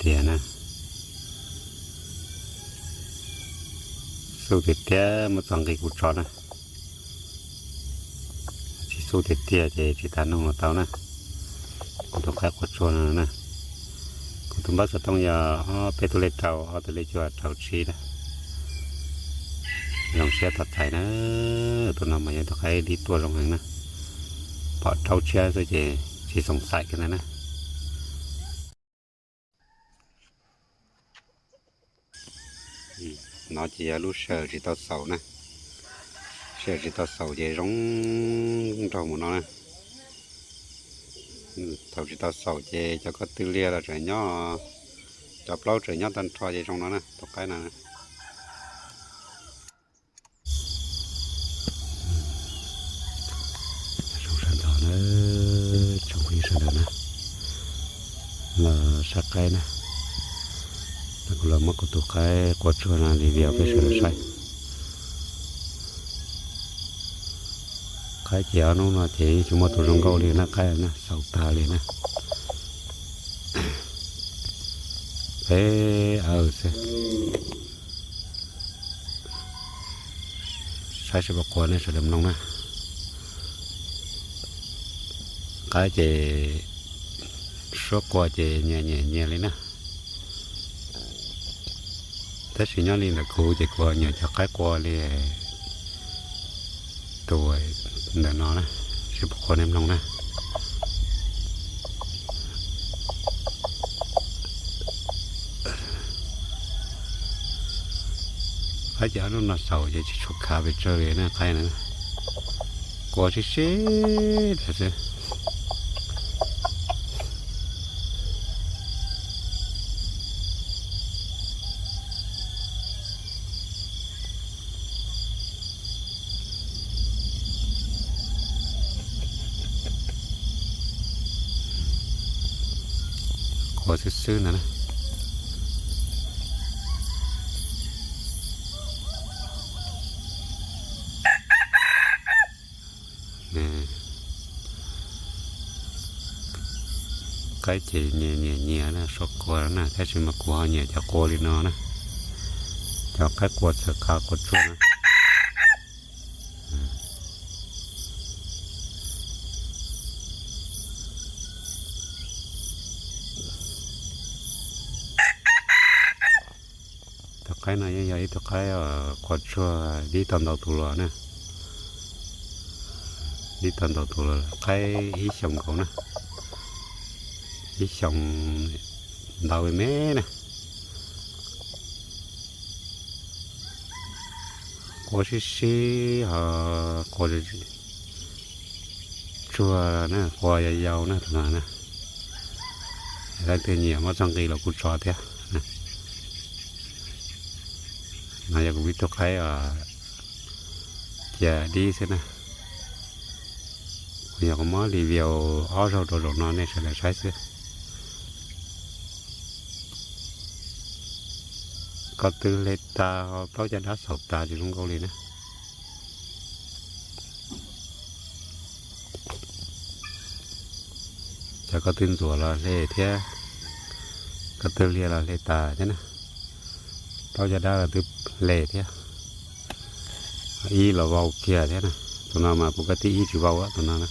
tiag na. Xub tiag tiag, muab txoj nqi kuv tso na. Tsis xub tiag tiag ces tsis tas noog los tau na. Kuv tus qaib quav tsuag no na. Kuv tus npawb xov tooj yog ob peb tug lej rau, ob tug lej cuaj rau tsib na. Zoo siab tos txais na. Tus no mas yog tus qaib dib tuaj zoo heev na. Pom rau tshiab xwb ces tsis xoom xaim kiag ntag na. No ces yog lub sij hawm tsis tau xaus na. Sij hawm tsis tau xaus ces zoo nraug mus no na. Thaum tsis tau xaus ces cov ko tw liag los tseem nyob, cov plaub tseem nyob tag nrho ces zoo no na, tus qaib no. Zoo sawv ntxov na, tsoom phooj ywg sawv daws na, los saib qaib na. Kuv los muab kuv tus qaib quav tsuag no review peb sawv daws saib. Qaib ces ob hnub no ces yeej tsis muaj tus zoo nkauj li na, qaib na xaus tag li na. Peb awm xwb. Saib seb puas quav nej sawv daws mloog na. Qaib ces suab quas ces nyias nyias nyias li na. Tab sis nyob li ntawm kuv ces kuv nyiam cov qaib quas li tus ntawm no na, seb puas quav nej mloog na. Qaib ces ob hnub no xaus ces tsis tshua khav pes tsawg li na qaib na. Quas sib sib tas xwb. Quas xwb xwb ntag na. Qaib ces nyias nyias nyias na, suab quas na, tab sis mas kuv ho nyiam cov quas li no na, cov qaib quas txawv qav quas tsuag na. Tus qaib no yeej yog ib tug qaib quas tsuag dib tau ntau tus los na. Dib tau ntau tus los, qaib ib xyoos nkaus na, ib xyoos ntau me me na. Quas sib sib ho quas tsuag na, quas yau yau na tus no na. Leej twg nyiam muab txoj nqi los kuv tso thiab. No yog kuv ib tug qaib cia dib xwb na. Kuv yog kuv muab review ob zaug rau zaum no nej sawv daws saib xwb. Ko tw hle tas ho plaub caj dab xaus tas tsis zoo nkauj li na. Cov ko tw ntxuam los hle thiab, ko tw liag los hle tas thiab na. Plaub caj dab los twb hle thiab, ib los vau kiag thiab na. Tus no mas kuv ko tw ib tsis vau tus no na.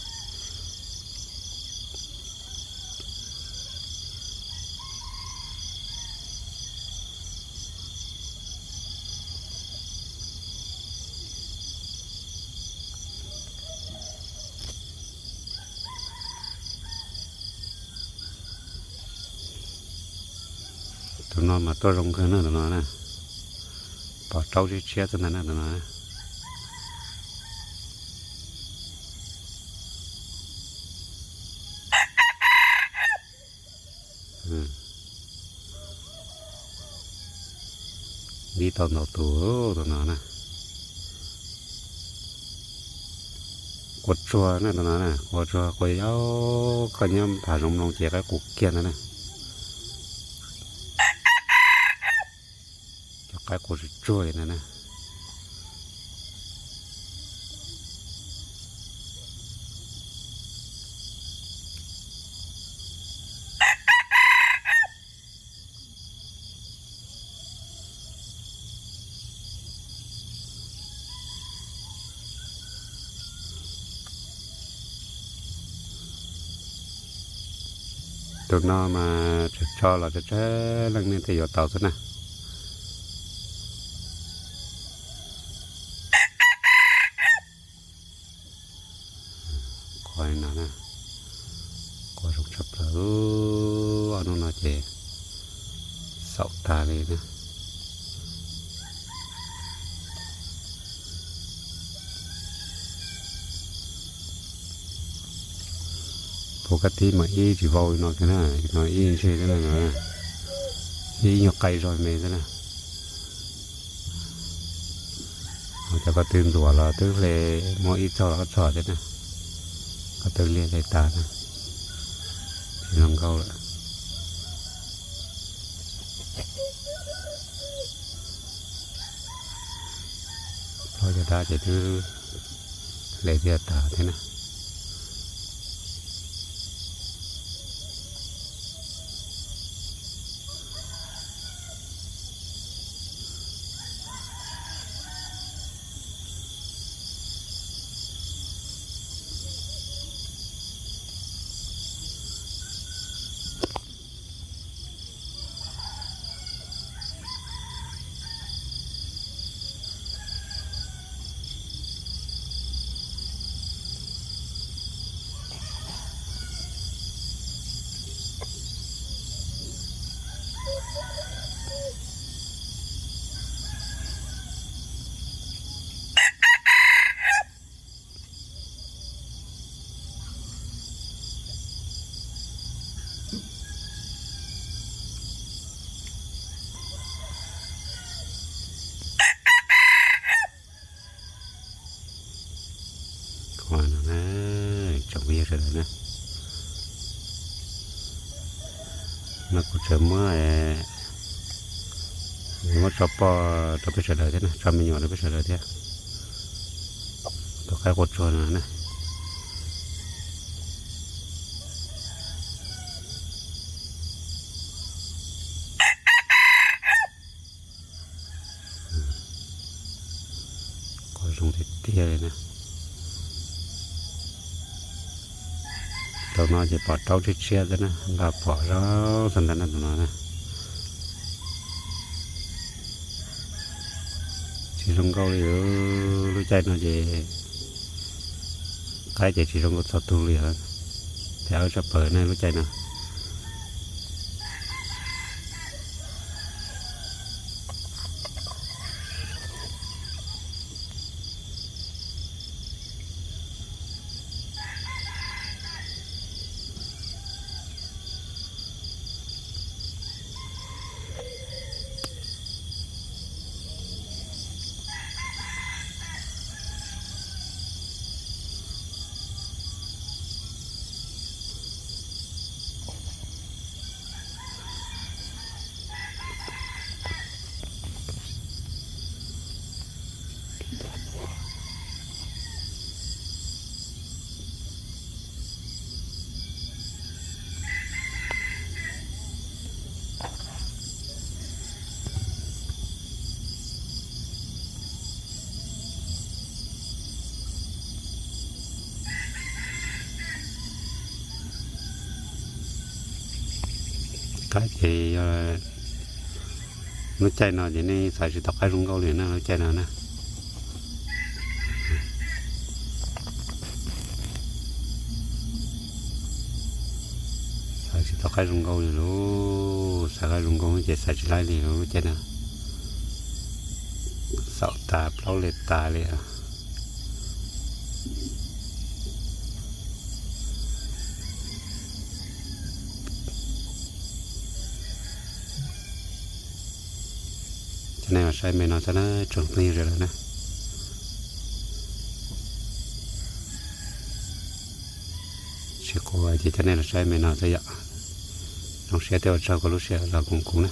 Tus no mas tuaj zoo kawg na tus no na. Pom rau tshiab tshiab xwb ntag na tus no. Dib tau ntau tus tus no na. Quas tsuag na tus no na, quas tsuag quas yau, koj nyob hav zoov mloog ces qaib qus kiag ntag na. Cov qaib quas tsuag tsuag li ntag na. Tus no mas tso los tsawg tsawg leej nej thiaj yuav tau xwb na. Qua no na, qua zoo tshaj plaws. Ob hnub no ces xaum tag li na. Puag kab tib mas ib tsis vau li no kiag na, no ib ntsej xwb na, ib nyuag qaij zog me xwb na. Cov ko tw ntxuav los twb hle muab ib txog los ob txog thiab na, ko tw liag hle tas na, tsis zoo nkauj lawm. Plaub caj dab ces twb hle tiag tas thiab na. Tsoom phooj ywg sawv daws na, no kuv tseem muab, muab tso poj rau peb sawv daws thiab na, tso me nyuam rau peb sawv daws thiab. Tus qaib qua tsuag no na. Qua zoo tiag tiag li na. Tau no ces pom raub tshiab tshiab xwb na, npaj pom zoo xwb ntag na tus no na. Tsis zoo nkauj li lub caij no ces qaib ces tsis zoo nkauj txog tug li os. Phem tshaj plaws na lub caij no. Qaib ces yog lub caij no ces nej xaiv tsis tau qaib zoo nkauj li na lub caij no na. Xaiv tsis tau qaib zoo nkauj li lauj, xaiv qaib zoo nkauj ces xaiv tsis laib li lauj lub caij no. Xaum tas plaub li tas li. Coj nej los saib me no xwb na tsoom phooj ywg sawv daws na. Tsis quav ces coj nej los saib me no xwb yom. Zoo siab thiab ua tsaug koj lub sij hawm los koom kuv na.